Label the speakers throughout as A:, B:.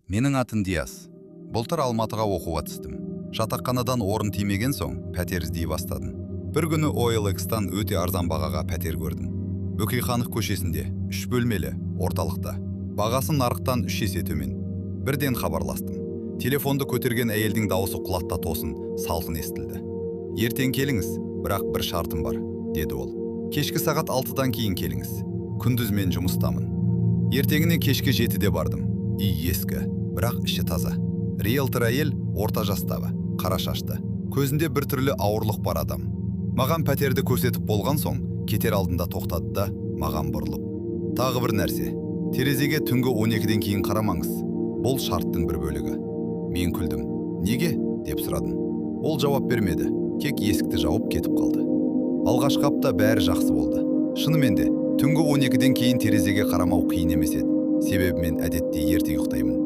A: Менің атым Диас. Былтыр Алматыға оқуға түстім. Жатақханадан орын тимеген соң, пәтер іздей бастадым. Бір күні OLX-тан өте арзан бағаға пәтер көрдім. Бөкейханов көшесінде, үш бөлмелі, орталықта. Бағасы нарықтан 3 есе төмен. Бірден хабарластым. Телефонды көтерген әйелдің дауысы құлақта тосын, салқын естілді. «Ертең келіңіз, бірақ бір шартым бар», – деді ол. «Кешкі сағат 6-дан кейін келіңіз. Күндіз мен жұмыстамын». Ертеңіне кешкі 7-де бардым. Үй ескі, бірақ іші таза. Риэлтор әйел орта жастағы, қара шашты. Көзінде бір түрлі ауырлық бар адам. Маған пәтерді көрсетіп болған соң, кетер алдында тоқтады да, маған бұрылып: «Тағы бір нәрсе. Терезеге түнгі 12-ден кейін қарамаңыз. Бұл шарттың бір бөлігі». Мен күлдім. «Неге?» – деп сұрадым. Ол жауап бермеді, тек есікті жауып кетіп қалды. Алғашқы апта бәрі жақсы болды. Шынымен де, түнгі 12-ден кейін терезеге қарамау қиын емес еді. Себебі мен әдетте ерте ұйықтаймын.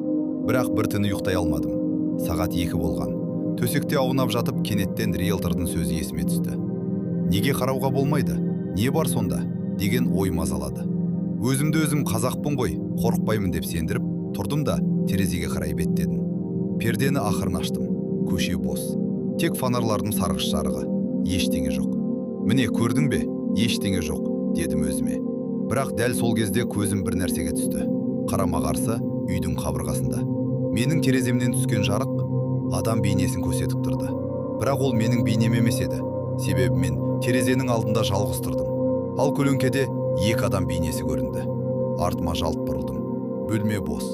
A: Бірақ бір түні ұйықтай алмадым. Сағат 2 болған. Төсекте аунап жатып, кенеттен риэлтордың сөзі есіме түсті. «Неге қарауға болмайды? Не бар сонда?» деген ой мазалады. Өзімді өзім қазақпын ғой, қорықпаймын деп сендіріп, тұрдым да терезеге қарай беттедім. Пердені ақырын аштым. Көше бос. Тек фонарлардың сарғыш жарығы. Ештеңе жоқ. «Міне, көрдің бе? Ештеңе жоқ», – дедім өзіме. Бірақ дәл сол кезде көзім бір нәрсеге түсті. Қарама-қарсы үйдің қабырғасында. Менің тереземнен түскен жарық адам бейнесін көрсетіп тұрды. Бірақ ол менің бейнем емес еді. Себебі мен терезенің алдында жалғыз тұрдым. Ал көлеңкеде екі адам бейнесі көрінді. Артыма жалт бұрылдым. Бөлме бос.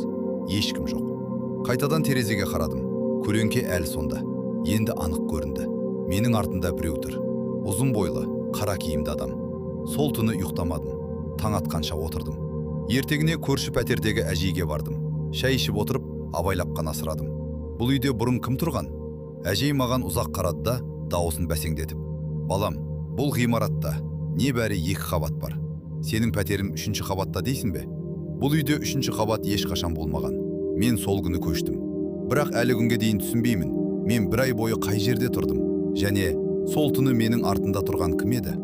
A: Ешкім жоқ. Қайтадан терезеге қарадым. Көлеңке әлі сонда. Енді анық көрінді. Менің артымда біреу тұр. Ұзын бойлы, қара киімді адам. Сол түні ұйықтамадым. Таң атқанша отырдым. Ертеңіне көрші пәтердегі әжейге бардым. Шай ішіп отырып, абайлап қана сұрадым: «Бұл үйде бұрын кім тұрған?» Әжей маған ұзақ қарады да, дауысын бәсеңдетіп: «Балам, бұл ғимаратта небәрі екі қабат бар. Сенің пәтерің үшінші қабатта дейсің бе? Бұл үйде үшінші қабат ешқашан болмаған. Мен сол күні көштім. Бірақ әлі күнге дейін түсінбеймін. Мен бір ай бойы қай жерде тұрдым? Және сол түні менің артымда тұрған кім еді?»